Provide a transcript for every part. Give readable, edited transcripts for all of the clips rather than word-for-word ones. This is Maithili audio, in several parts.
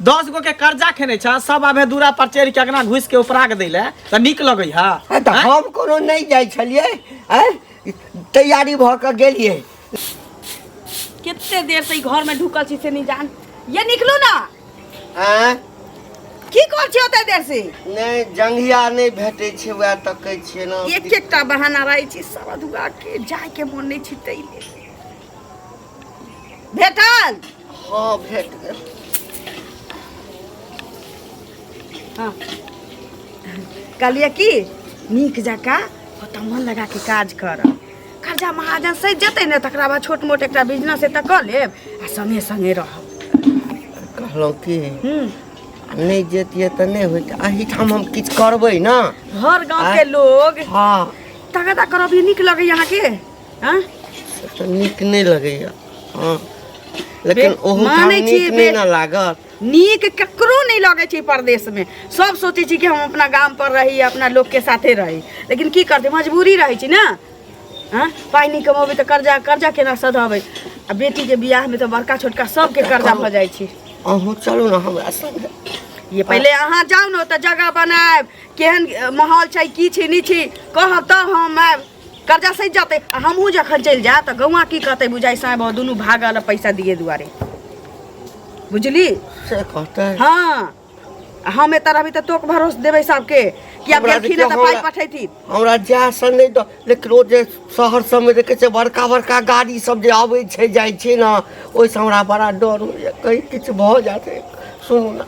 10 गो के कर्जा खेने छ, सब आबे दूरा पर चढ़ के अंगना घुस के उपरा के दैले तऽ नीक लगै है? हँ, तऽ हम कोनो नहि जाइ छलियै आँय, तैयारी भऽ कऽ गेलियै। कते देर से ई घर में ढुकल छी से नहीं जान। ये निकलू ना। आँय? की कर छी ओते देर से? नहि, जंघिया नहि भेटै छै, वएह तकै छियै ने। एक एकटा बहाना रहै छी सब अधुआ के, जाय के मन नहीं छी तै लेल। भेटल? हँ, भेट गेल। हाँ, कहलियै कि नीक जकाँ ओतऽ मन लगा के काज करब। कर्जा महाजन सधि जेतै ने, तकरा बाद छोट मोट एकटा बिजनेस एतऽ कऽ लेब आ संगे संगे रहब। कहलहुँ कि नहि जैतियै तऽ नहि होइत। एहिठाम हम किछु करबै ने। हर गाँव के लोग तगदा करब, ई नीक लगैया अहाँके? हाँ? से तऽ नीक नहि लगैया, हँ, लेकिन ओहू ठाम मानै छियै। नीक नहि ने लागत। नीक ककरो नहि लगै छै परदेशमे। सब सोचै छै कि हम अपना गाम पर रही, अपना लोकके साथे रही, लेकिन की करतै, मजबूरी रहै छै ने। हँ, पाइ नहि कमेबै तऽ कर्जा कर्जा केना सधेबै? आ बेटीके बियाहमे तऽ बड़का छोटका सबके कर्जा भऽ जाइ छै। अहूँ चलू ने हमरा संगे। ये पहिले अहाँ जाउ ने, ओतऽ जगह बनायब, केहन माहौल छै, की छै, नहि छै, कहब तब हम आयब। कर्जा सधि जेतै आ हमहूँ जखन चलि जायब तऽ गौआँ की कहतै? बुझाइ साँय बहु दुनू भागल आ पैसा दिए दुआरे, बुझली? से कहतै? हँ, आ हम एतऽ रहबै तऽ तोक भरोस देबै सबके कि आब हमरा गेलखिन हँ देखियौ, तऽ पाइ पठैथिन। हमरा जायसँ नहि डर, लेकिन ओ जे शहर सबमे देखै छियै, बड़का बड़का गाड़ी सब जे अबै छै जाइ छै ने, ओहिसँ हमरा बड़ा डर होइए, कहीं किछु भऽ जायत। सुनू ने,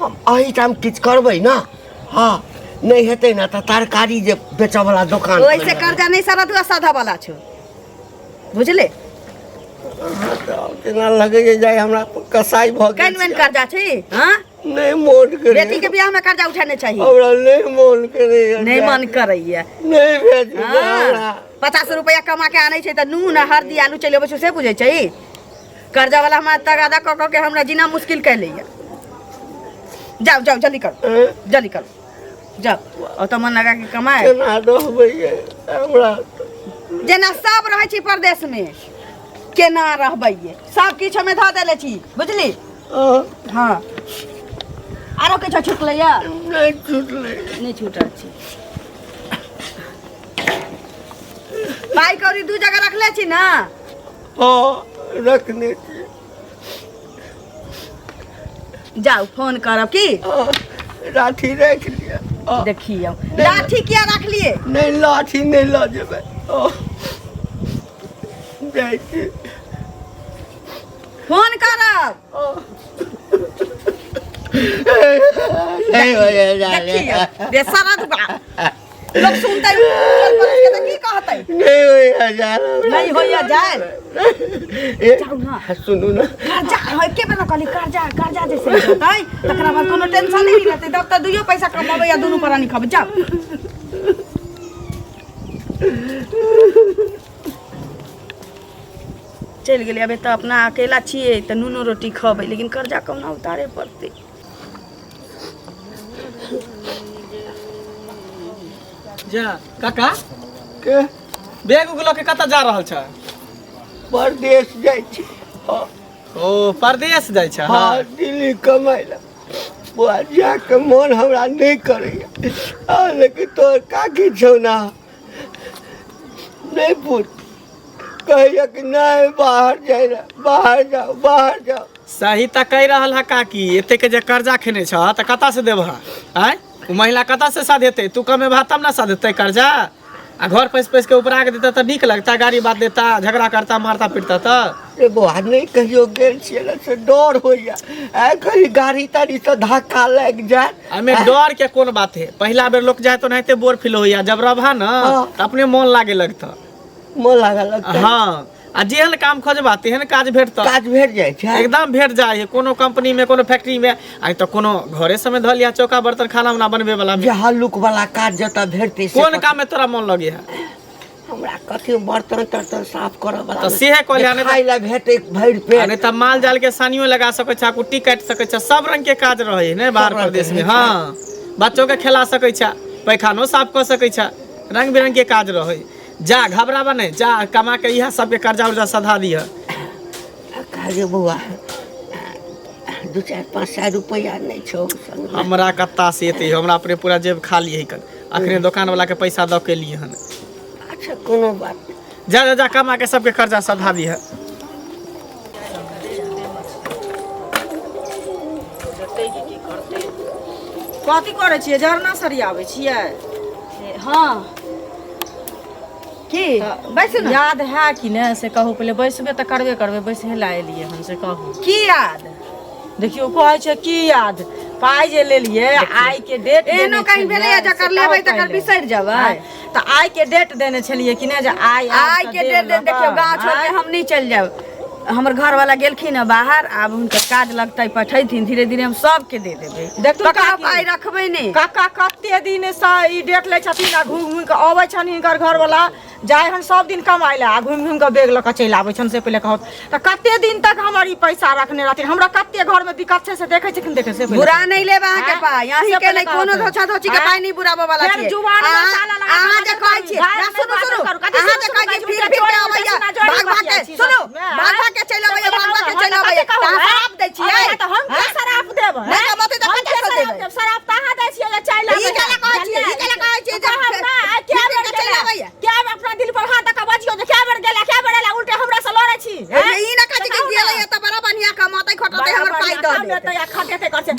हम एहिठाम किछु करबै ने। हँ, नहि हेतै ने तऽ तरकारी जे बेचऽवला दोकान ओहिसे खोलि लेबै। कर्जा नहि सरदुआ साधा वाला छौ, बुझले? आब जेना लगैए जाय हमरा कसाई भऽ गेल। केहन मेन कर्जा छै? हाँ? नहि मोन करे। बेटी के बियाह में कर्जा उठेने चाही। हमरा नहि मोन करैए। नहि मन करैया? नहि भेजू हमरा। 50 रुपया कमा के आनै छै तऽ नून आ हरदी आलू चलि अबै छै, से बुझै छै? कर्जा वाला हमरा तगादा कऽ कऽ के हमरा जीना मुश्किल कऽ लैया। जाउ जाउ, जल्दी करू, जल्दी करू, जाउ, ओतऽ मन लगा के कमाए। केना रहबै यै हमरा? जेना सब रहै छी परदेश में, केना रहबै ये? सब किछु हमे धऽ देले छी, बुझली? हँ, आरो किछो छुटलै या? नहि छुटलै। नहि छूटल छी। पाइ कौड़ी दू जगह रखले छी ने? हँ, रखने छी। जाउ, फोन करब की? हँ, लाठी राखि लिअ। हँ, देखियौ, लाठी किया रखलिए? नहि, लाठी नहि लऽ जेबै। हँ, जाइ छी। फोन करब। नहि होइए जाय। देखियौ रे सारा दुका लोग सुनतै टोल पड़ोस के तऽ की कहतै? नहि होइए जाय। नहि होइए जाय। ए, जाउ ने। सुनू ने। कर्जा है के बेर कहली, कर्जा कर्जा जे सही होतै तकरा बाद कोनो टेंशन नहीं रहतै। तब तऽ दुइयो पैसा कमेबै या दुनू प्राणी खबै। जाउ। चलि गेलै। अबे तऽ अपना अकेला छियै तऽ नूनो रोटी खबै, लेकिन कर्जा कहुना उतारे पड़तै। जा काका। के? बैग उग लऽ के कतऽ जा रहल छ? परदेश जाइ छी। हँ। ओ, परदेश जाइ छ? हँ, दिल्ली कमाइ लए। बौआ, जाके मोन हमरा नहि करैया। हँ, लेकिन तोहर काकी छौ ने, नहि पूछ, कहैया कि नहि बाहर जाइ लए, बाहर जाओ, बाहर जाओ। सही तऽ कहि रहल है काकी। एते के जे कर्जा खेने छ तऽ कतऽ से देबह आँय? ओ महिला कतऽ से सधेतै? तू कमेबह तब ने सधेतै कर्जा। आ घर पैस पैस के उपरा के देता तऽ नीक लगता? गाड़ी बात देता, झगड़ा करता, मारता पीटता तऽ? रे बौआ, नहि कहियो गेल छियै ने, से डर होइया। आइ कहीं गाड़ी ताड़ी से धक्का लागि जाय। एहिमे डर के कोन बात है? पहिला बेर लोक जाए तो ओनाहिते बोर फील होइया। जब रहबा ने तऽ अपने मन लागे लगता। मन लागऽ लगतै। हँ, आ जेहन काम खोजबा तेहन काज भेटतऽ। काज भेट जाइ छै? एकदम भेट जाइ है, कोनो कंपनी में, कोनो फैक्ट्री में, आइ तऽ कोनो घरे समय धऽ लिया, चौका बर्तन खाना उना बनबे वाला में। जे हल्लुक वाला काज जतऽ भेटतै से। कोन काम में तोरा मन लगे है? हमरा कथी, बर्तन तर्तन साफ करऽ वाला। तऽ सेहे कहलियै, नहि तऽ- खाय लए भेटै भरि आ पेट। नहि तऽ माल जाल के सानियो लगा सकै छै, कुट्टी काटि सकै छै, सब रंग के काज रहै है ने बाहर सब रंग के प्रदेश में। होइ छै। हँ, बच्चो के खेला सकै छै, पैखानो साफ कऽ सकै छै, रंग बिरंग के काज रहै। जा, घबराबा नहि, जा, कमा के इएह सबके कर्जा उर्जा सधा दिह। काजे बौआ, दू चारि पाँच सए रुपैआ नहि छौ संगमे? हमरा कत्ता से एतै, हमरा अपने पूरा जेब खाली है कन। अखने दोकान वाला के पैसा दऽ के लिए हन। अच्छा कोनो बात नहि। जा जा जा, कमा के सबके कर्जा सधा दिह। कथी करै छियै? झरना सरियाबै छियै? हँ, की बैसू ने। याद है कि नहि से कहू पहिले। बैसबे तऽ करबे करबै, बैसहे लए एलियै हन से कहू। की याद? देखियौ, कहै छै की याद, पाइ जे लेलियै आइ के डेट एहनो कहीं भेलैया जकर लेबै तकर बिसरि जेबै? तऽ आइ के डेट देने छलियै कि नहि जे आइ आयब आइ तऽ के देब डेट लऽ देखियौ, कऽ? गाँव छोड़ के आँय? हम नहि चलि जायब। हमर घरवाला गेलखिन हँ बाहर, आब हुनकर काज लगतै, पठेथिन धीरे धीरे, हम सबके दे देबै। देखू ककरो काकी। पाइ रखबै नहि। काका कते दिन से ई डेट लै छथिन आ घुमि घुमि कऽ अबै छनि। हिनकर घरवाला जाइ हन सब दिन कमाइ लए आ घुमि घुमि कऽ बैग लऽ कऽ चलि आबै छनि। से पहिले कहत तऽ कते दिन तक हमर ई पैसा रखने रहथिन? हमरा कते घरमे दिक्कत छै से देखै छथिन? देखै से पहिले बुरा कहत। नहीं लेब अहाँके आँय? पाइ अहीं से के पहिले नहि, कोनो कहत। धोछा धोछी के आँय? पाइ नहीं बुराबऽ वाला फेर छियै। जुबान में अहाँ ताला लगा अहाँ कऽ जे कहै छियै गारि ना, नहि सुनू बाजल सुनू, करू। कथी अहाँ जे सुनू, कहै छियै सुनू, फिर सुनू, फिर के चोरी अबैया सुना, चोरी भाग भाग के बतियाइ छी सुनू, सब। भाग भाग के चलि अबैया, भाग भाग के चलि अबैया, कथी कहू, तऽ अहाँ आँय? शराब दै छियै? अबैया तऽ हम के शराब देब? नहि तऽ मते तऽ हम कतऽ के से शराब देबै? देब? शराब तऽ अहाँ दै छियै जे चलि ई आबै। केना कहै छियै? ई केना कहै छियै जे कहब ना, आइ फिर कए फिर बेर के चलि गेला? अबैया? कए बेर अपना दिल पर हाथ दऽ कऽ बजियौ जे कए बेर गेला, कए बेर एला? उल्टे हमरा से लड़ै छी। ए, ई ना कहै छी कि गेलैया तऽ बड़ा बढ़िया कमातै खटतै, हमर पाइ दऽ देतै।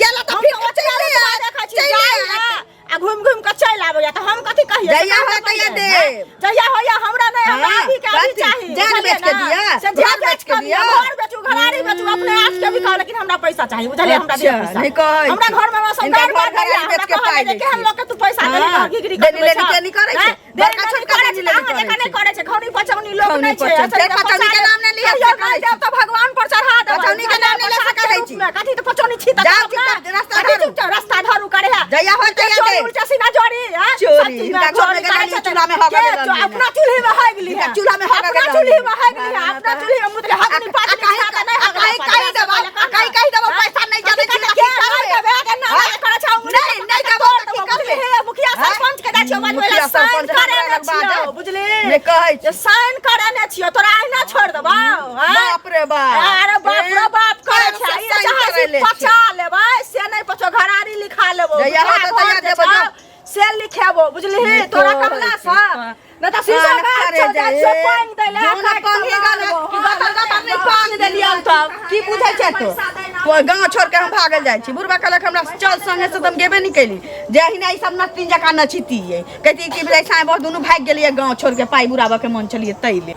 गेला तऽ फिर के चलि आयत, देखै छी चलि जाइ आयत। ना, आ घुमि घुमि कऽ चलि आबैया तऽ हम कथी कहियै? जहिया से होय कहियै, तहिया देब। जहिया होइया हमरा नहि, हमरा हाँ, अभी के अभी कथी? चाही। जान बुझलियै बेच के ना? दिअ? से घर जान बेच के दिअ? घर बेचू, घरारी बेचू, अपने आप के भी कहू, लेकिन हमरा पैसा चाही, बुझलियै? हमरा दिअ अच्छा, पैसा। नहि कहै हमरा छी। घर में सब हिनका गारि घर बात घरारी दैया, बेच हमरा के कहल पाइ जे दै केहन छी। लोक के तू पैसा देली, हाँ, घिघरी देली कटबै लेली छह। केली करै छै। हैं? बड़का देली छोटका करै देली छै, लेली अहाँ करै जकाँ नहि छै। करै छै, खौनी पचौनी लोक खौनी नहि छै। पचौनी। अच्छा, फेर पचौनी के नाम नहि लिअ, कहियो से कहै नहि देब तऽ भगवान पर चढ़ा देबै। पचौनी के नाम नहि लऽ प्रसाद के सकै रूप छी। में। कथी तऽ पचौनी छी तऽ जाउ कहब ना। चुपचाप रास्ता कथी धरू। चुपचाप रास्ता धरू करे है। जहिया होय तहिया चोरी देब। उल्टा सीधा जोड़ी, हैं? चोरी, सब चीज में हिनका घर में चोरी गेल करै रहनी, छथिन। चूल्हा में हगल के रहनी। अपना चूल्हे में हगि ली हिनका है। चूल्हा में हगल अपना रहनी। चूल्हे में हगि ली है। अपना चूल्हे में मुतले हगनी आ पातली कहीं खाता नहीं आ हगला कहीं पातली। कहीं देबो, आ कहीं कहीं देबो, पैसा नहीं जानै छी तऽ की के करबै? नहीं देबै, अगर ना हाँ? करै छै, उंगली नहीं, पकड़ नहीं के देबो तोड़ तऽ की देबो, करबै? बुझली? हे, मुखिया हाँ? सरपंच के जाइ छियौ बजबै लए, मुखिया साइन सरपंच करेने हमरा लग छियौ, बाजत। बुझली? नहि कहै जे साइन करेने छियौ, तोरा अहिना छोड़ि देबौ, हैं? बाप रे बाप। अरे बाप रे बाप करै ए, छै। ई साइन चाहै छी करै ले छियै। पचा लेबै, से नहि पचो, घरारी लिखा लेबो। जहिया बुझलियै? होतै तहिया घर जे देबो, छौ, जाउ। से लिखेबो, बुझलिही? नहि तोरा कहै कहला छी। सँ नहि तऽ शीशो कान गाछ करे छौ, जाइ छियौ जाए। पानि दै लए, जोन काटि कऽ पानि लऽ गल लेबो। कि गतर गतर नहि पानि देलियौ तब की बुझै छै तू? तो गाँव छोड़ के हम भागल जाइ छी। बुढ़बा कहलक हमरा चल संगे, से तऽ हम गेबे नहि केली। जे अहिना ई सब नतिन जकाँ नचितियै, कहती कि बुझाइ साँय बस दुनू भागि गेलियै गाँव छोड़ के, पाइ बुराबऽ के मन छलियै तै ले।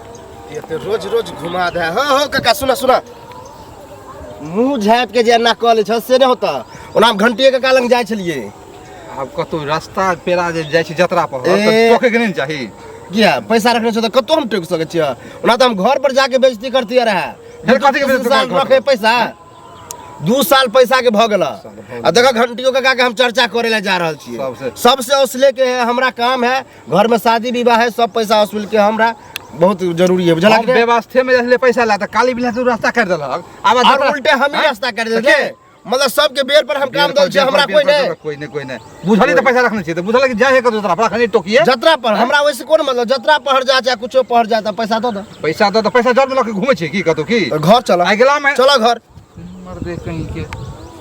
एते रोज रोज घुमा दे। हाँ हो काका, सुना सुना, मुँह झाँपि के जे एना कऽ लै छ से नहि होता। ओना हम घंटिए काका लग जाइ छलियै। आब कतौ रास्ता पेरा जे जाइ छै जतरा पर ए। तऽ टोके के नहि ने चाही। किया, पैसा रखने छौ तऽ कतौ हम टोकि सकै छियै? ओना तऽ हम घर पर जाके बेइज्जती करतियै रहए। फेर कथी के बेइज्जती साल घर पर? रखे पैसा, 2 साल पैसा के भऽ गेल। आ देखो, घंटियो काका के हम चर्चा करे ला जा रहल छियै। सबसे। सबसे वसूले के है, हमरा काम है, घर में शादी विवाह है, सब पैसा वसूल के हमरा बहुत जरूरी है, बुझला हम कि नहीं? व्यवस्थे में जाइ पैसा ला तऽ काली बिला तू रास्ता काटि देलक। आब और जतरा- उल्टे हम ही आँय? रास्ता कर देले। मतलब सबके बेर पर हम काम दल छियै, हमरा कोई नहीं। कोई नहीं, कोई नहीं। बुझली तऽ पैसा रखने छियै तऽ बुझल कि जाइ है कतौ जतरा पर रखने टोकिए। जतरा पर हमरा वैसे कोन मतलब, जतरा पहर जा चाहे कुछो पहर जा, तऽ पैसा दऽ दे। पैसा दऽ तऽ पैसा जर में लऽ के घूमै छियै की कतौ की? घर चल। आइ गेला में चलो घर। मर्दे कहीं के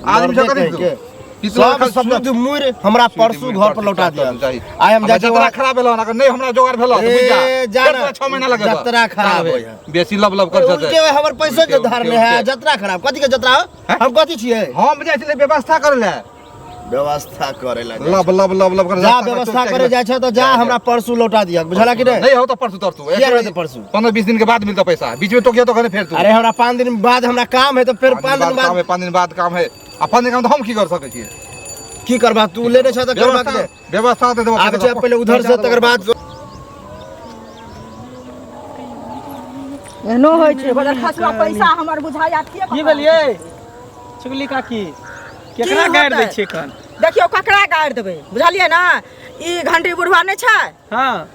आदमी सब मर्दे कथी कहीं के। की सब शुद्ध मुर हमरा परसू घर पर लौटा दिया। आइ हम जाइ छी जतरा खराब भेल, अगर नहीं हमरा जोगाड़ भेल तऽ बुझि जा। ए, जा फेर ना। तोरा 6 महीना लगेबा। जतरा खराब होय है। बेसी लब लब कर उल्टे हमर पैसो के उल्टे, धार उल्टे, में है। उल्टे। जतरा खराब कथी के जतरा हो? हम कथी छियै? हम जाइ छलै व्यवस्था करे लए। व्यवस्था करे ला जाइ। लब लब लब लब कर जा, रास्ता में व्यवस्था टोक करे जाइ छै तऽ जा, हमरा परसू लौटा दिअ, बुझला कि नहीं? नहीं हो तऽ परसू तरसू। किया रहतै परसू? 15-20 दिन के बाद मिलता पैसा। बीच में टोकिया तो करे फेर तू। अरे हमरा 5 दिन बाद हमरा काम है, तऽ फेर 5 दिन काम बाद है, 5 दिन बाद काम है आ 5 दिन काम तऽ हम की कर सकै छियै? की करबा तू? लेने छ तऽ करबा कि व्यवस्था नहीं? व्यवस्था तऽ देबो। आबै छै पहिले उधर से, तकर बाद। एहनो होइ छै, बदल खसुआ पैसा हमर बुझाया के की भेलियै चुगली काकी? केकरा की गारि दै होतै? छियै कन? देखियौ, ककरा गारि देबै, बुझलियै ने? ई घंटी बुढ़वा नहि छै? हँ।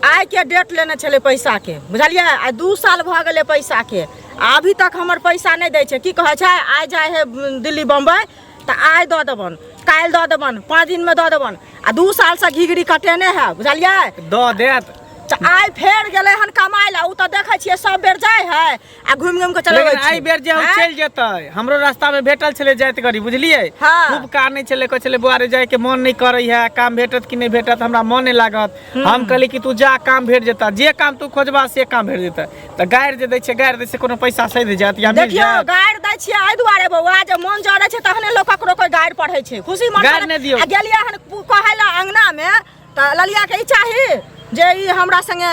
आइ के डेट लेने छलै पैसाके, बुझलियै? आइ 2 साल भऽ गेलै पैसाके, आ अभी तक हमर पैसा नहि दै छै। की कहै छै, आइ जाइ है दिल्ली बम्बई तऽ आइ दऽ देबन, काल्हि दऽ देबन, 5 दिनमे दऽ देबन, आ 2 सालसँ घिघरी कटेने है, बुझलियै? दऽ देत। आइ फेर गेलै हन कमाइ लए। ओ तऽ देखै छियै सब बेर जाइ है आ घुमि घुमि के चलबै लेकिन एहि बेर जे हम चलि जेतै, हमरो रास्ता में भेटल छलै जाइत गरी, बुझलियै? हाँ। खूब कानै छलै, कहै छलै बौआ रे जाय के मन नहि करै है, काम भेटत कि नहि भेटत, हमरा मन नहि लागत। हम कहली कि तू जा, काम भेट जेता, जे काम तू खोजबा से काम भेट जेतै। तऽ गारि जे दै छै, गारि दै छै, कोनो पैसा सधि जायत या मिल देखियौ जायत? गारि दै छियै एहि दुआरे बौआ जे मन जरै छै तहने लोक ककरो कोई गारि पढ़ै छै खुशी मन गारि नहि दियौ। आ गेलियै हन कहै लए अंगना मे तऽ ललिया के ई चाही जे ई हमरा संगे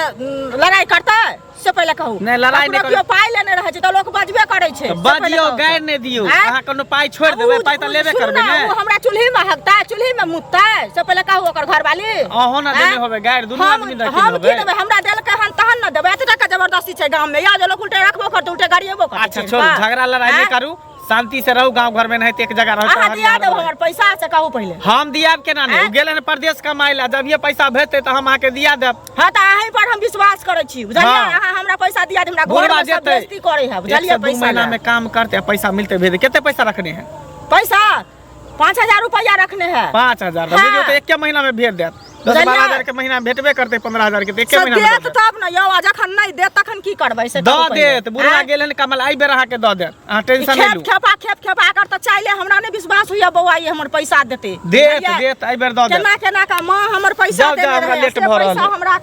लड़ाई करतै, से पहिले कहू। नहि, लड़ाई नहि ककरो केओ पाइ लेने रहै छै तऽ लोक बजबे करै छै, तऽ से पहिले बजियौ, कहू। गारि नहि दियौ। आँय? अहाँ कोनो पाइ छोड़ि देबै? पाइ तऽ लेबे सुनू करबै ने, ने। ओ हमरा चूल्ही में हगतै, चूल्ही में मुततै, से पहिले कहू ओकर घरवाली। अहूँ ने देने आँय? होबै गारि, दुनू हम आदमी देने हम की होबै। देबै? हमरा देलकै हन तहन ने देबै। एते टाका जबरदस्ती छै गाम में, या जे लोक उल्टे रखबो करतै उल्टे गरिएबो करतै। अच्छा छोड़ू, झगड़ा लड़ाई नहि आँय? करू, शांति से रहू गांव घर में, नहीं एक जगह रहू। अहाँ दिया देब हमर पैसा से कहू पहिले। हम दियाब केना नहि? आँय? ओ गेल हन परदेश कमाइ लए, जब ये पैसा भेजतै तऽ हम अहाँके दिया देब। हाँ तऽ अहीं पर हम विश्वास करै छी, बुझलियै? हाँ। अहाँ हमरा पैसा दिया देब, हमरा घर बुढ़वा में सब जेतै। बेइज्जती करै है, एक बुझलियै? से दू पैसा महीना लए। में काम करते आ पैसा मिलते भेज। कते पैसा रखने हैं? पैसा 5000 रुपया रखने है। 5000? हाँ। बुझियौ तऽ एके महीना में भेज देत। दस बुझलियै? 12 हजार के महीना में भेटबे करतै, 15 हजार के तऽ एके से महीना में दऽ देत देत। तब ने यौ, आ जखन नहि देत तखन की करबै से दऽ कहू पहिले। देत, बुढ़वा आँय? गेल हन कमल, एहि बेर अहाँके दऽ देत, अहाँ ई टेंशन नहि खेप लू। खेपा खेप खेपा कर तऽ चाहिले हमरा नहि विश्वास होइया बौआ ई हमर पैसा देतै। देत। बुझलियै? देत, एहि बेर दऽ देत। केना केना का माँ हमर पैसा जाउ, जाउ, देने हमरा रहै लेट से भऽ रहल पैसा अइ। हमरा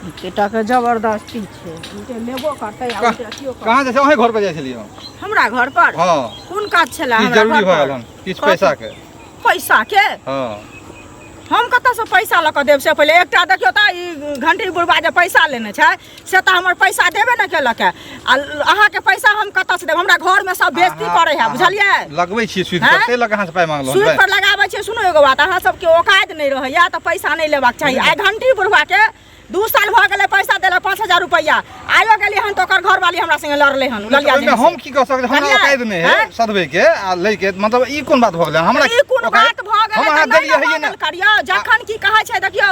बेटा के जबरदस्ती छै, उल्टे लेबो करतै आ उल्टे अथियो करतै। कहाँ जाइ छै? अहीं घर पर जाइ छलियै हम। हमरा घर पर? हँ। कोन काज छलै किछु हमरा जरूरी घर भऽ पर? गेल हन किछु कथी? पैसा के। पैसा के? हँ। हम कतऽसँ पैसा लऽ कऽ देब से पहिले? एकटा देखियौ तऽ ई घंटी बुढ़बा जे पैसा लेने छै से तऽ हमर पैसा देबे ने केलक है, आ अहाँके पैसा हम कतऽसँ देब? हमरा घरमे सब बेइज्जती करै है, बुझलियै? लगबै छियै सूद पर, हैं? ताहि लऽ कऽ अहाँसँ पाइ मांगलहुँ। सूद पर लगाबै छियै। सुनू एगो बात, अहाँ सबके औकात नहि रहैया तऽ पैसा नहि लेबाक चाही। आइ घंटी बुढ़बाके 2 साल भऽ गेलै पैसा देला 5000 रुपैआ, आइयो गेलियै हन तऽ ओकर घरवाली हमरा संगे लड़लै हन ललिया ओहिमे जेना हम से। की कऽ सकैत? हमरा बुझलियै? औकात नहि है हैं? सधबै के आ लै के, मतलब ई कोन बात भऽ गेलै? हमरा ई कोन औकात- बात भऽ गेलै? हम अहाँ तऽ नहि देलियै ने हइए ने। मानल करियौ जखन की कहै छै। देखियौ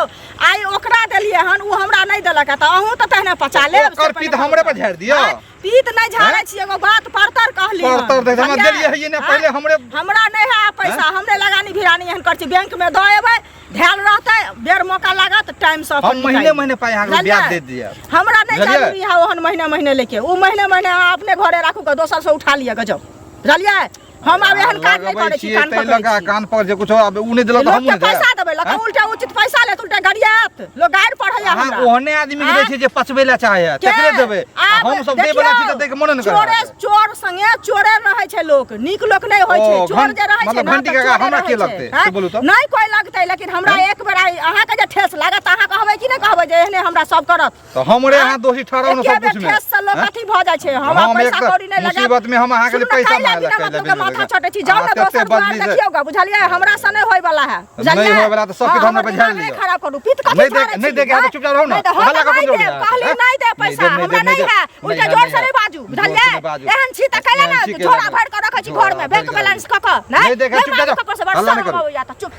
आइ ओकरा देलियै हन, ओ हमरा नहि देलक तऽ अहूँ तऽ तेहने पचा लेब से ओकर पहिले पीत हमरे पर कहू। झाड़ि दिअ। आँय? पीत नहि झाड़ै हैं? छी, एगो बात परतर कहली हन। परतर देख, हमरा बुझलियै? देलियै हइए ने आँय? पहिले हमरे। हमरा नहि है पैसा, हमरे लगानी भिरानी एहन करै छी, बैंक में दऽ एबै, ध्यान रहतै, बेर मौका लागत टाइम से अपन हम महीने निकालि महीने पाइ अहाँके बुझलियै? ब्याज दे दिअ। हमरा नहि बुझलियै? जरूरी है ओहन महीने महीने लेके, ओ महीने महीने अहाँ अपने घरे राखू के दोसर से उठा लिअ गजब, बुझलियै? हम आब एहन काज नहि लगबै करै छी, छियै कान ताहि पकड़ै लऽ कऽ छी। कान पर जे कुछो आब उ नहि देलक तऽ लोक हमहूँ के नहि देब। पैसा देबै लोक हैं? उल्टा उचित पैसा लेत, उल्टा गरियात, लोक गारि पढ़ैया अहाँ हमरा। ओहने आदमी के दै आँय? छियै जे पचबै लए चाहै है के? तकरे देबै, आ आब हम सब दै वला छी तऽ देखियौ, दै के मनो नहि चोरे करत। चोर संगे चोरे रहै छै लोक, नीक लोक नहि होइ छै। ओ, चोर जे रहै छै मतलब ने, घंटी तऽ काका चोरे हमरा रहै के छै। लगतै? आँय? से बोलू तऽ। नहि कोइ लगतै, लेकिन हमरा एक बेर आइ अहाँके जे ठेस लागत तऽ अहाँ कहबै कि नहि कहबै जे एहने हमरा सब करत? तऽ हमरे अहाँ दोषी ठहराउ ने एके सब बेर कुछ में। ठेस से लोक हैं? अथी भऽ जाइ छै। हमरा हम एक पैसा तऽ कौड़ी नहि लगायब। मुसीबत में हम अहाँके लिए सुनू ने, पैसा कैला मांगे बिना लए मतलब के कैला माथा बिना चटै छी, जाउ अहाँ ने तते दोसर दुआर बदली से- देखियौ गा, बुझलियै? हमरा से नहि होय वाला है, बुझलियै? नहि होय वाला तऽ सबके हाँ, धर्म हमर पर झाड़ि दिमाग नहि लिअ। खराब करू, पित्त कथी नहि देख झाड़ै नहि छी, देख, आँय? चुपचाप रहू ने। नहि तऽ हम हल्ला तऽ कऽ नहि कोन देब, जरूरी है? कहली हैं? नहि देब नहि पैसा, देब, नहि हमरा देब, नहि नहि है, देब। उल्टा नहि जोर से है, नहि बाजू, जोर से बुझलियै? नहि बाजू। एहन छी तऽ कैला एहन छी ने केला झोरा नहि। भरि कऽ रखै छी झोरा घरमे, भरि बैंक कऽ बैलेंस कऽ कऽ, नहि नहि देखै, नहि चुपचाप मारू जाउ। ककरो से, बड़ हल्ला नहि शरम करू। अबैया तऽ चुप।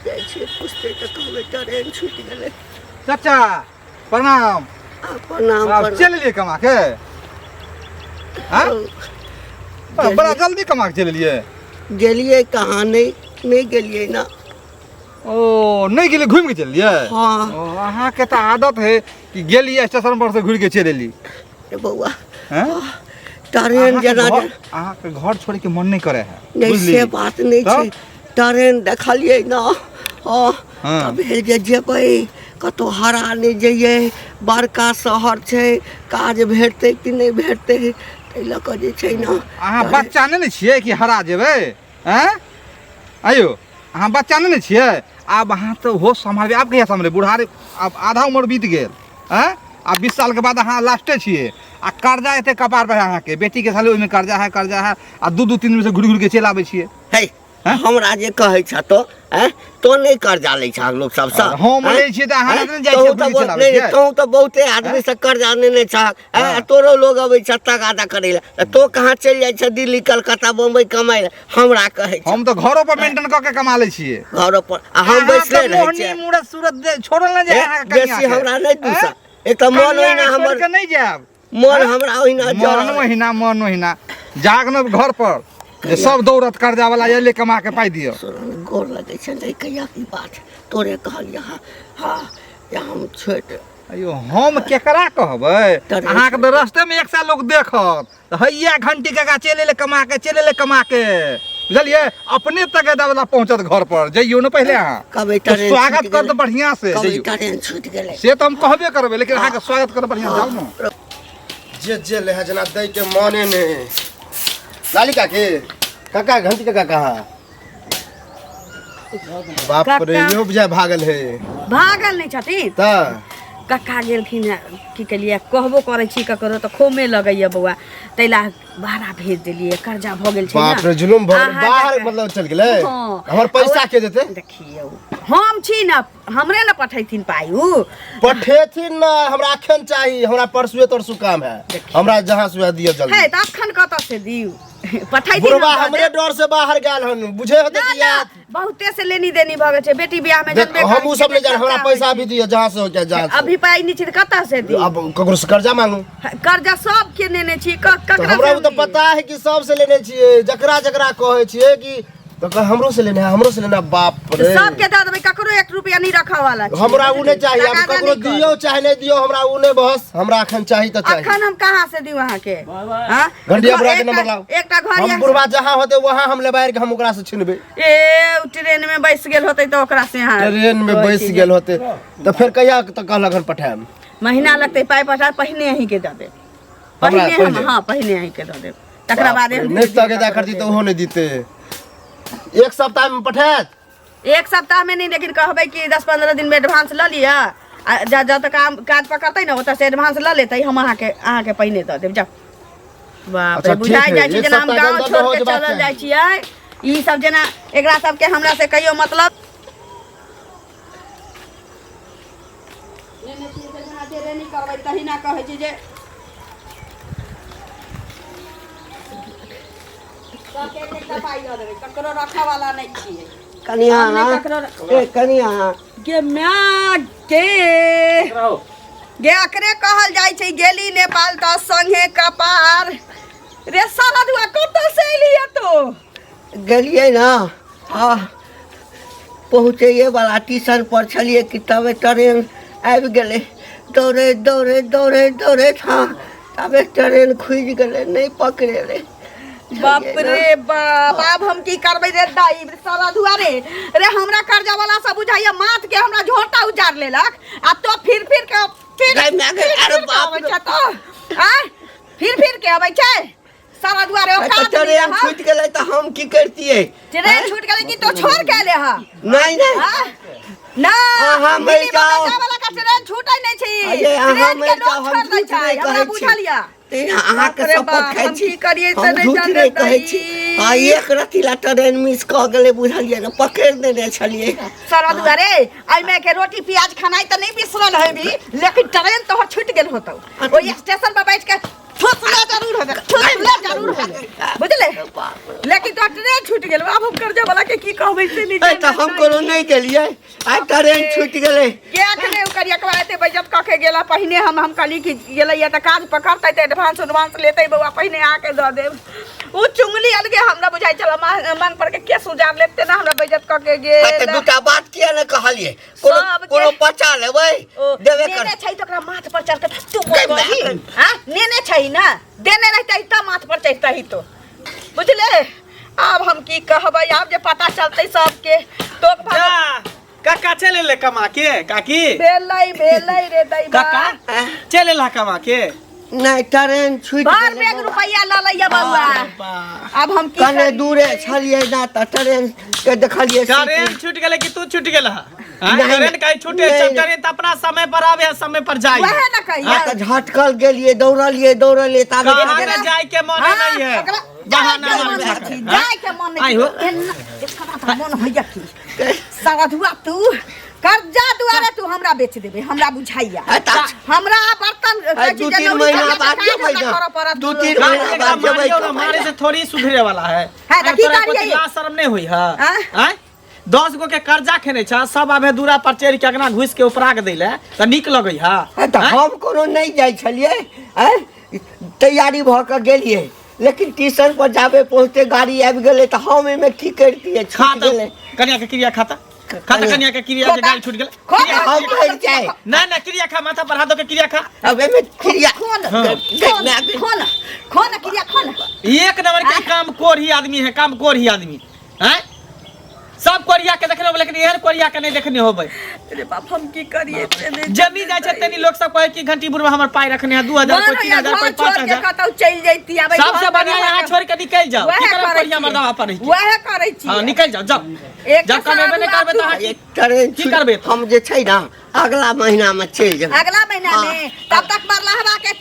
जाइ छियै पुछतै तऽ कहबै ट्रेन छूटि गेलै। चाचा प्रणाम। आ, प्रणाम। आब प्रणाम। चलि एलियै कमा के? हाँ? बड़ा जल्दी कमा के चलि एलियै। गेलियै कहाँ? नहि, नहि गेलियै ने। ओ नहि गेलियै, घुमि के चलि एलियै? हँ। ओ अहाँके तऽ आदत है कि गेलियै स्टेशन पर से घुरि के चलि एली। रे बौआ, हैं? ट्रेन अहाँके जेना अहाँके घर छोड़े के मन नहि करे है। नहि, बुझलियै? से बात नहि तऽ? छै। ट्रेन देखलियै ने, हँ, हँ। तऽ भेल जे जेबै कतहु हरा नहि जइयै, बड़का शहर छै, काज भेटतै कि नहि भेटतै, ताहि लऽ कऽ जे छै ने। अहाँ बच्चा नहि ने छियै कि हरा जेबै? आँय आयौ, अहाँ बच्चा नहि ने छियै? आब अहाँ तऽ होश सम्हारबै। आब कहिया सम्हारबै? बुढ़ारी आब आधा उम्र बीत गेल। आँय, आब 20 सालके बाद अहाँ लास्टे छियै, आ कर्जा एते कपार पर है अहाँके, बेटीके साले ओहिमे कर्जा है, कर्जा है, आ दू दू तीन दिन से घुरि घुरि के चलि आबै छियै। हे, हमरा जे कहै छ तो, आँय, तो नहि कर्जा लै छह लोक सबसँ? हम आँय? लै छियै तऽ अहाँ आँय? नहि जाइ छियै, तोहूँ तऽ घुरि के चलि आबै नहि, छियै? तोहूँ तऽ बहुते आदमी से कर्जा नेने छह, आँय? हाँ। तोरो लोग अबै छ तगादा करै लए, तऽ तो कहाँ चलि जाइ छ दिल्ली कलकत्ता बम्बई कमाइ लए, हमरा कहै छ? हम तऽ घरो पर मेंटेन कऽ के कमा लै छियै। घरो पर आ हम अहाँ बैसले तऽ रहै मोहनी छियै। मूरत सूरत छोड़ल नहि जाय ए, अहाँके कनियाँ बेसी के। हमरा नहि दूसऽ। आँय? एक तऽ मन कनियाँ ओहिना के छोड़ि हमर के नहि जायब। मन हमरा ओहिना मन जरल। ओहिना, मन ओहिना जाग न घर पर जे सब दौड़त कर्जा वाला अयले कमा के पाइ दियौ। सुन, गोर लगै छै, नहि कहिया की बात तोरे कहलियै। हँ हँ, जे हम छोड़ि अयो हम केकरा कहबै तर- अहाँके तऽ रस्तेमे एक साल लोक देखत तऽ हैया घंटी काका चलि एलै कमा के चलि एलै कमा के बुझलियै अपने तगेदा वाला पहुँचत घर पर जइयौ ने पहिले अहाँ कहबै तऽ ट्रेन स्वागत छूटि करत गेलै। बढ़िआँ से कहबै जइयौ ट्रेन छूटि गेलै से तऽ हम कहबे करबै लेकिन अहाँके स्वागत करत बढ़िआँ से जाउ ने जे जे ले है जना दै के मने ने लाली काकी काका घंटी काका कहाँ बाप रे काका। इहो बुझाय भागल है भागल नहि छथिन तऽ कक्का गेलखिन हेँ की केलियै कहबो करै छी ककरो तऽ खोमे लगैया बौआ ताहि ला भाड़ा भेज देलियै कर्जा भऽ गेल छै बाप ने रे जुलुम भऽ गेलै अहाँ बाहर जाकऽ- मतलब चलि गेलै हँ। हमर पैसा के देतै देखियौ हम छी ने हमरे ने पठैथिन पाइ उ पठेथिन ना हमरा अखन चाही हमरा परसुए तरसू काम है हमरा जहाँ सुहे दिअ जल्दी हे तऽ अखन कतऽ से दियौ पठैथिन बुढ़बा हम दऽ हमरे देब। डर से बाहर गेल हन बुझे होते ना कि ना यार बहुते से लेनी देनी भऽ गेल छै बेटी बियाह में देख जनबे हम करै उ छी, सब नहीं जान हमरा खर्चा पैसा होइ भी दिअ जहाँ से हो जाए जहाँ छै। से अभी पाइ नहि छै तऽ कतऽ से दी अब ककरो से कर्जा मांगू कर्जा सबके नेने छी तो ककरा हमरा से उ तो हम दी? पता है कि सबसे लेने छियै जकरा जकरा कहै छियै कि तो कह हमरो से लेना है हमरो से लेना है, बाप रे सबके दऽ देबै ककरो एक रुपया नहीं रखऽ वाला छै। हमरा उ नहीं चाहिए अब तगादा ककरो नहि करब। दियो चाहे नहीं दियो हमरा उ नहीं बस हमरा अखन चाही तो चाही अखन हम कहाँ से दियौ अहाँके हाँ? घंटिया बुढ़ा के एकटा- नंबर लाओ एकटा घर हम यऽ- बुढ़वा जहाँ होते वहाँ हम लेबार के हम ओकरा से छिनबै ए उ ट्रेन में बैस गेल होतै तऽ ओकरा से अहाँ ट्रेन में बैस गेल होते तो फिर कहिया तक कहलक हन पठायब महीना लगतै पाइ पठा पहिने अहीं के दऽ देब हमरा पहिने हम पहिले? हाँ पहिने अहीं के दऽ देब तकरा बादे हम नहीं तगेदा करती तो ओहो नहीं दीते एक सप्ताह में पठायत एक सप्ताह में नहीं लेकिन कहबै कि 10-15 दिन में एडवांस लऽ लिअ आ जा जब तक काम काज पकड़तै ने ओतऽ से एडवांस लऽ लेतै हम अहाँके अहाँके पहिने दऽ देब जाउ बाप अच्छा, रे ठीक बुझाइ है, जाइ छै एक जेना हम सप्ताह के गाँव अंदर छोड़ हो के जेबाक चलल चाही। जाइ छियै ई सब जेना एकरा सबके हमरा से कहियो मतलब लेने छियै तऽ जेना देबे नहि करबै तहिना कहै छै जे सबके एक एकटा पाइ दऽ देबै ककरो रखऽ वाला नहि छियै कनिया हम नहि ककरो ए कनिया गे माय गे गे एकरे कहल जाइ छै गेली नेपाल तऽ संगे कपार रे साला दुआ कतऽ से एलियै तो गेलियै ने आ पहुँचैए वाला टीशन पर छलियै कि तबे ट्रेन आबि गेलै दौड़ैत दौड़ैत दौड़ैत दौड़ैत हँ तबे ट्रेन खुजि गेलै नहि पकड़ेलै बाप रे बाप आब हम की करबै रे दाई साला दुआ रे रे हमरा कर्जा वाला सब बुझाइया माथ के हमरा झोटा उजार लेलक आ तो फिर फिर के फिर गै माय गै, फिर अरे फिर के बाप अबै रे। छै तो आँय फिर फिर के अबै छै सारा दुआरे तऽ औकात नहीं ट्रेन रहा छूटि गेलै तऽ हम की करतियै ट्रेन छूट गेलै कि तो छोड़ के एले हा नहि नहि हाँ? ना अहाँ मरि दिल्ली जाउ। बम्बई वाला का ट्रेन छूटै नहि छै अरे अहाँ ट्रेन के मरि लोग जाउ हम छोड़ दै झूठ छै नहि हमरा कहै छी बुझल यऽ तेँ अहाँके बाप रे शपथ बाप, खाइ हम छी की करियै से हम नहि झूठ जानै नहि कहै छी दाइ। आ एक रति ला ट्रेन मिस कऽ गेलै बुझलियै ने पकड़ि देने छलियै सरद अरे एहिमे के रोटी प्याज खानाइ तऽ नहि बिसरल हेबी लेकिन ट्रेन तोहर छूटि गेल होतौ ओहि स्टेशन पर बैठ के ठोसले जरूर होबे ठोसले जरूर होबे बुझले लेकिन तो ट्रेन छूट गेल आब हम कर्जा वाला के की कहबै से नहीं ए, तऽ हम कोनो नहि गेलियै आइ ट्रेन छूटि गेलै के अखने ओकर एकबा एते बेइज्जत कऽ के गेला पहिने हम हम कहली कि गेलैया तऽ काज पकड़तै तऽ एडवांस उडवांस लेतै बौआ पहिने आके दऽ देब उ चुंगली अलगे हमरा बुझाइ छल मांग पर के केस उजार लेते ना हमरा बेइज्जत कऽ के आ तऽ गेल दूटा बात किया ने कहलियै कोनो सबके- कोनो पचा लेबै ओ, देबे कर नेने छै तऽ ओकरा माथ पर चढ़ के तू गै बोलबही माय। हाँ नेने छै ना देने रहतै तऽ माथ पर चढ़तही तो बुझले आब हम की कहबै आब जे पता चलतै सबके तो जा काका चल एले कमा के काकी भेलै भेलै रे दैबा काका चल एला कमा के नहि ट्रेन छूटि भर गेलै बैग रुपैया लऽ लैया बौआ आब हम की कने करी? दूरे छलियै ना तऽ ट्रेन के देखलियै ट्रेन छूट गेलै कि तू छूट गेल नहीं, ट्रेन कहीं छूटे नहीं, छै ट्रेन तऽ अपना समय पर आवे है समय पर जाए वएह ना कहिया आ तऽ झटकल गेलियै दौड़लियै दौड़लियै ताबे कहाँ के जाए के मन हाँ, नहीं है ओकरा बहाना जाय के मारै मन छै। अछि, जाय के मन आइ हो। अछि। एना एकरा तऽ मन होइया की सरधुआ तू कर्जा दुआरे तू हमरा बेच देबे हमरा बुझाइया आ तऽ हमरा बर्तन आ दू तीन महीना बाद जेबै ना दू तीन महीना एकरा बाद जेबै मारियौ ना, मारे से थोड़ी सुधरे वाला है है, तऽ की तोरा करियै? कोई लाज शर्म नहीं हुई है आँय? आँय? 10 गो के कर्जा खेने छ सब आबे दूरा पर चढ़ के अंगना घुस के उपरा के दैले तऽ नीक लगै है आ तऽ हम कोनो नहि जाइ छलियै आँय तैयारी भऽ कऽ गेलियै लेकिन ट्यूशन पर जाबे पहुँचते गाड़ी आबि गेलै तऽ हम एहिमे की करितियै खा छूटि तऽ गेलै कनिया के क्रिया खाता खा तऽ कनिया के क्रिया जे गाड़ी छूट गेल। खो। हम कहै छै। ना ना, क्रिया खा, माथा पर हाथ दऽ के क्रिया खा। अब एहिमे क्रिया खो न, खो न, खो न, खो न, क्रिया खो न। एक नंबर के काम कोढ़ी आदमी है, काम कोढ़ी आदमी हैं। सब कोरिया के देखने होबै, लेकिन एहन कोरिया के नहीं देखने होबै। अरे बाप, हम की करिए? जमी जाइ छै तेनी लोग सब कहै कि घंटी बुढ़वा हमर पाइ रखने है, 2000, कोई 3000, कोई 5000। कतौ चलि जैती आबै। सबसे बढ़िया यहाँ छोड़ के निकल जाओ। की करब कोरिया मर्दावा पर रहि के? वएह करै छी। हाँ, निकल जाओ, जाओ। एक जब कमेबे नहि करबै तऽ अहाँ एक ट्रेन की करबै? हम जे छै ने अगला महीना में चलि जेबै। अगला महीना में? तब तक मरलहवा के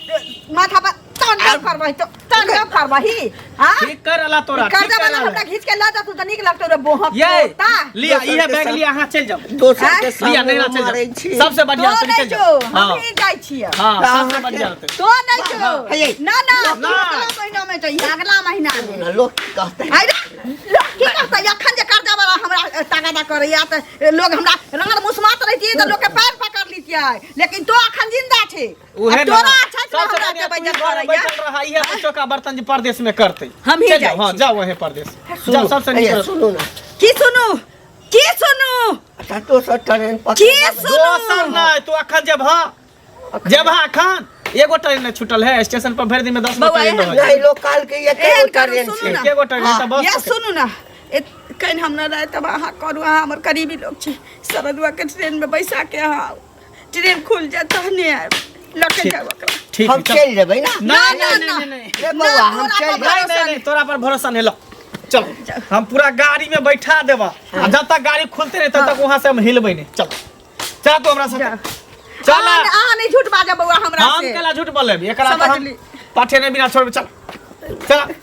माथा पर तांडव करबही तो, तांडव करबही। हां, ठीक कर अला तोरा, ठीक कर्जा कर वाला अला। हमरा घीच के ल जातू तऽ नीक लगतौ रे बोहक ये तोता। लिया, इहे बैग लिया, अहाँ चलि जाओ। दोसर के लिया सामने नहीं चलि मारै जाओ। छी। सबसे बढ़िया तो होतै, नहीं निकलि जो जाओ। हम हाँ ही जाइ छियै। हाँ, सबसे अहाँके- बढ़िया होतै। तो नहीं जो हे। ना ना, तू ना। अगला महीना में जइहे, अगला महीना में। ना, लोक की कहतै? आइ रे, लोग की कहतै? अखन जे कर्जा वाला हमरा तगादा करैया तऽ लोग हमरा रंगल मुसमात रहितियै तऽ लोग के पैर पकड़ लितियै, लेकिन तो अखन जिंदा छै। उहे आ ना। तोरा अच्छा छै। सबसे हमरा बढ़िया के तू बेइज्जत घर करैया। बैठल रहा, इहे पर चोखा बर्तन जे परदेश में करतै। हमही चलि जाइ जाओ, हाँ छी। जाओ वहीं परदेश सुनू, जाओ, सबसे नीक हे, रहत। सुनू ना। की सुनू? की सुनू? अच्छा, दोसर ट्रेन पकड़ की लेबै। सुनू? दोसर नहि, तू अखन जेबह, जेबह अखन एगो ट्रेन नहि छूटल है स्टेशन पर, भरि दिन में 10 गो बौआ, ट्रेन एहन- रहै। नहीं, लोकल के एके एहन गो करू, ट्रेन सुनू छै। ना। एके गो ट्रेन तऽ बस या सुनू ना, कहीं हम न रहे तब अहाँ करू, अहाँ हमर करीबी लोग छी। सरदुआ के ट्रेन में बैसा के अहाँ आउ, ट्रेन खुल जाए तहने आयब, लऽ के ठीक। जाब ओकरा। ठीक हम है, चल। चलि जेबै ना। नहीं ना, नहीं ना, नहीं नहीं रे बौआ, हम तोरा चलि पर जेबै। नहीं नहीं नहीं, तोरा पर भरोसा नहीं। लो चलो, हम पूरा गाड़ी में बैठा देबा आ जब तक गाड़ी खुलते नहीं तब तक वहां से हम हिलबै नहीं। चल चल, तू हमरा साथ चल। अहाँ अहाँ नहीं झूठ बाजब बौआ हमरा हम से। केला झूठ बोलेब? एकरा तो हम समझली। पठेने बिना छोड़बै। चल चल।